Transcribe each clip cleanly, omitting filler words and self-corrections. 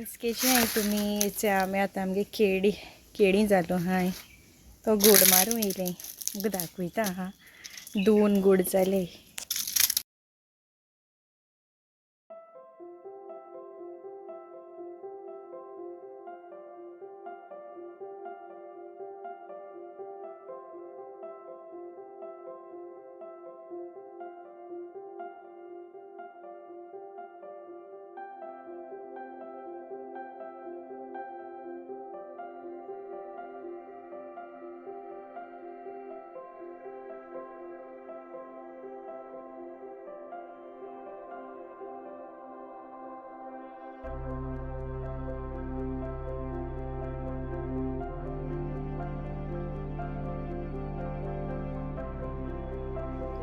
Friends, कशें आहाय तुमी? आमी आतां आमगे केडी केडी जालो हाय तो गोड मारूं येयलें तुमकां दाखयता. हा दोन गोड जाले.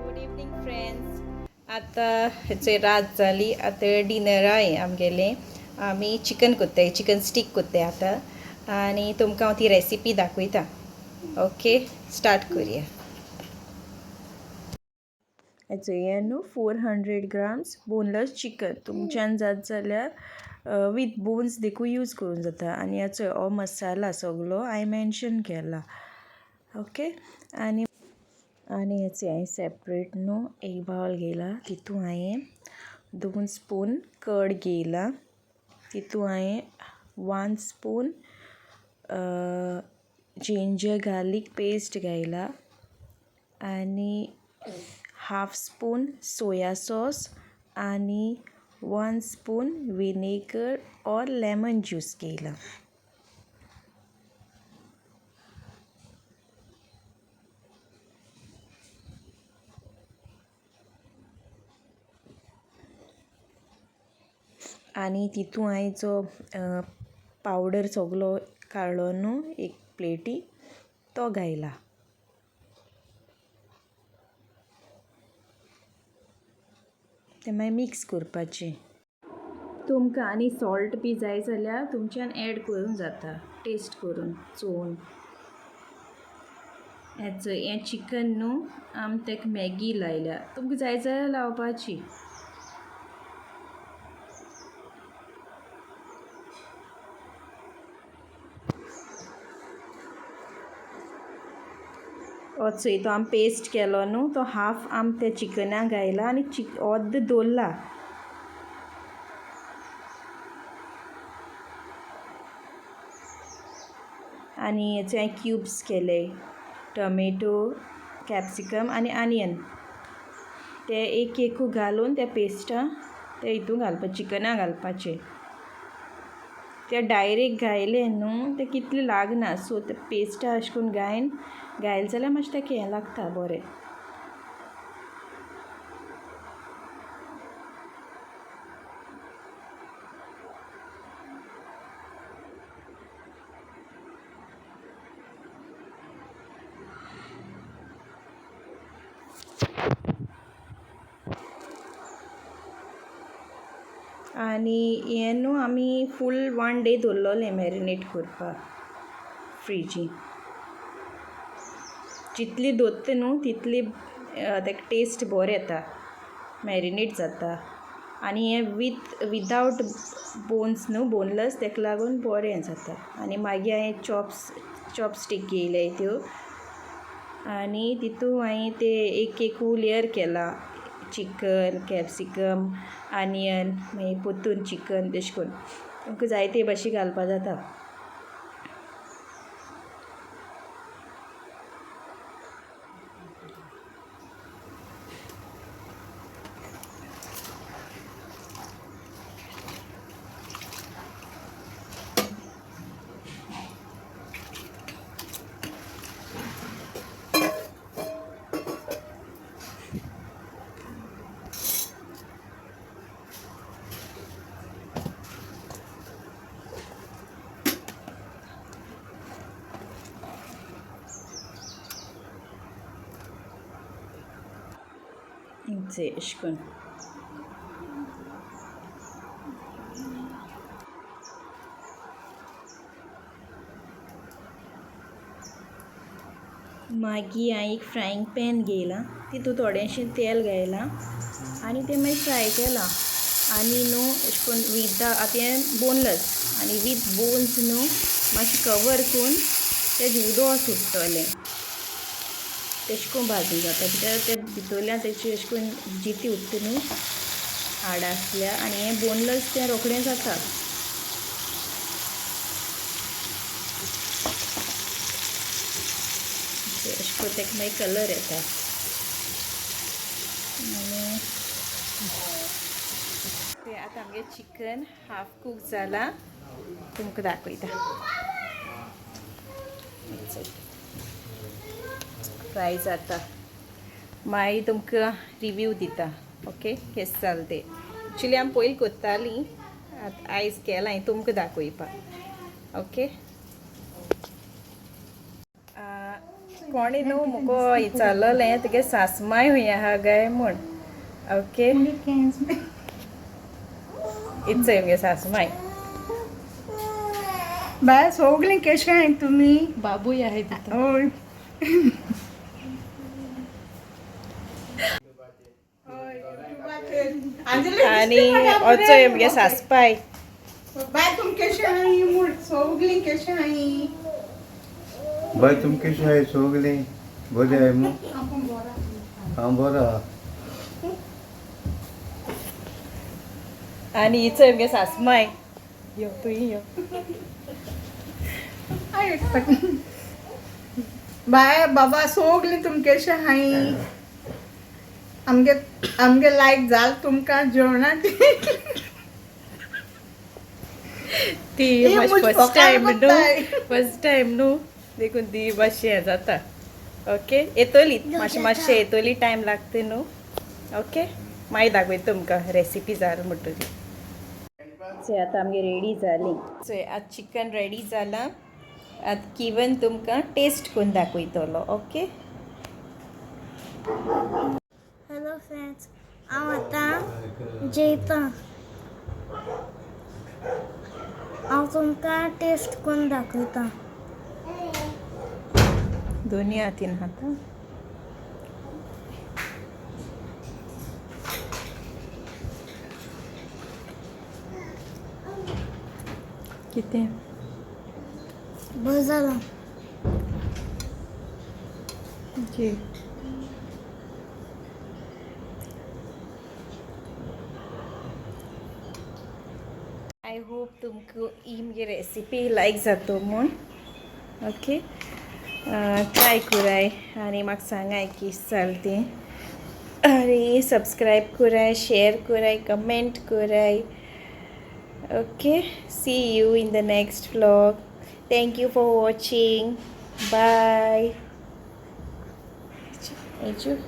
गुड इवनींग फ्रेंड्स, आतां हेचे रात जाली. आतां डिनराय आमगेलें. आमी चिकन कोत्ताय, चिकन स्टीक कोत्ताय आतां आनी तुमकां हांव ती रेसिपी दाखयता. ओके, स्टार्ट करुया. हेचो हें न्हू 400 ग्राम्स बोनलेस चिकन. तुमच्यान जात जाल्यार विथ बोन्स देखून यूज करूंक जाता. आनी हेचो हो मसाला सगलो हांवें मेन्शन केला. ओके, आनी आनी हेचे हांवें सेपरेट न्हू एक बावल घेयला. तितू हांवें 2 स्पून कर्ड घेयला. तितू हांवें 1 स्पून जिंजर गार्लीक पेस्ट घायला आनी 1/2 स्पून सोया सॉस आनी 1 spoon vinegar or lemon juice घेयला. आनी तितू हांवें जो पावडर सगलो काडलो न्हू एक प्लेटी तो घायला. ते मागीर मिक्स करपाचें. तुमकां आनी सॉल्ट बी जाय जाल्यार तुमच्यान एड करूंक जाता, टेस्ट करून चोवन. हेचो हें चिकन न्हू आमी ताका मॅगी लायल्या, तुमकां जाय जाल्यार लावपाची. चोय तो आमी पेस्ट केलो न्हू तो हाफ आमी त्या चिकनाक घायला आनी अर्द दवरला. आनी हेचे हांवें क्यूब्स केले, टोमेटो, कॅप्सिकम आनी आनियन. ते एक एकू घालून त्या पेस्टा ते हितून घालपा, चिकना घालपाचे. ते डायरेक्ट घायले न्हू ते कितले लागना, सो ते पेस्टा अशें करून घायन घायले जाल्यार मातशें ताका हें लागता बरें. आनी हें न्हू आमी फूल 1 डे दवरलोलें मॅरिनेट करपाक फ्रिजीन. जितली दवरता न्हू तितली ताका टेस्ट बरें येता, मॅरिनेट जाता. आनी हें विदावट बोन्स न्हू, बोनलेस, ताका लागून बरें जाता. आनी मागीर हांवें चॉपस्टीक घेयले त्यो आनी तितू हांवें ते एक एक लेयर केला, चिकन, कॅप्सिकम, आनियन, मागीर पोत्तून चिकन, तशें करून तुमकां जायते भाशेन घालपा जाता. अशें करून मागीर हांवें एक फ्रायंग पॅन घेयलां, तितूंत थोडेंशें तेल घायलां आनी तें मागीर फ्राय केलां. आनी न्हू अशें करून विथ आतां हें बोनलेस आनी वीथ बोन्स न्हू मातशें कवर करून तेजें उदक सुट्टलें तेशें करून भाजूंक जाता कित्याक ते भितरल्यान तेची अशें करून जिती उत्ता न्हू हाडां आसल्या आनी हें बोनलेस तें रोखडें जाता. अशें करून ताका मागीर कलर येता. आनी ते आतां आमगे चिकन हाफ कूक जाला, तुमकां दाखयता. फ्राय जाता मागीर तुमकां रिव्यू दिता. ओके, केस जालें तें. एक्चुली आमी पयलीं कोत्तालीं, आतां आयज केलां हांवें तुमकां दाखयपाक. ओके, कोणी न्हू मुको विचारलेलें तुगे सासमाय खूंय आहा काय म्हूण. ओके, इत्सय मुगे सासमाय. बाय सगळीं कशें आहाय तुमी? बाबूय आहाय तितून. हय. आनी ओचोय मुगे सासपाय. बाय तुम कशें आहाय म्हूण सगळीं कशें आहाय? बाय तुम कशें आहाय सगळीं बरें आहाय मू? हांव बरो आहा. आनी इचोय मुगे सासमाय. यो तूंय यो. बाय बाबा सगळीं तुम कशें आहाय? आमगे आमगे लायक जाल तुमकां जेवणाक. ती ही मातशी मुज फर्स्ट फोकार टायम न्हू, कोत्ताय. फर्स्ट टायम न्हू, देखून ती मातशी हें जाता. ओके, येतली मातशें मातशें येतली, टायम लागता न्हू. ओके, मागीर दाखयता तुमकां रेसिपी जाल म्हणटरी. चोय आतां आमगे रेडी जाली. चोय आतां चिकन रेडी जालां. आतां किवन तुमकां टेस्ट करून दाखयतलो. ओके. हॅलो फ्रेंड्स, हांव आतां जेयतां. हांव तुमकां टेस्ट करून दाखयतां. दोनी हातीन खाता. कितें बरें जालां. जी. I hope तुमकां ही मुगे रेसिपी लायक जातो म्हूण. ओके, ट्राय कराय आनी म्हाका सांगाय कितें जालें तें. आनी सबस्क्रायब कराय, शेयर कराय, कमेंट कराय. Okay, see you in the next vlog. Thank you for watching. Bye. Thank you.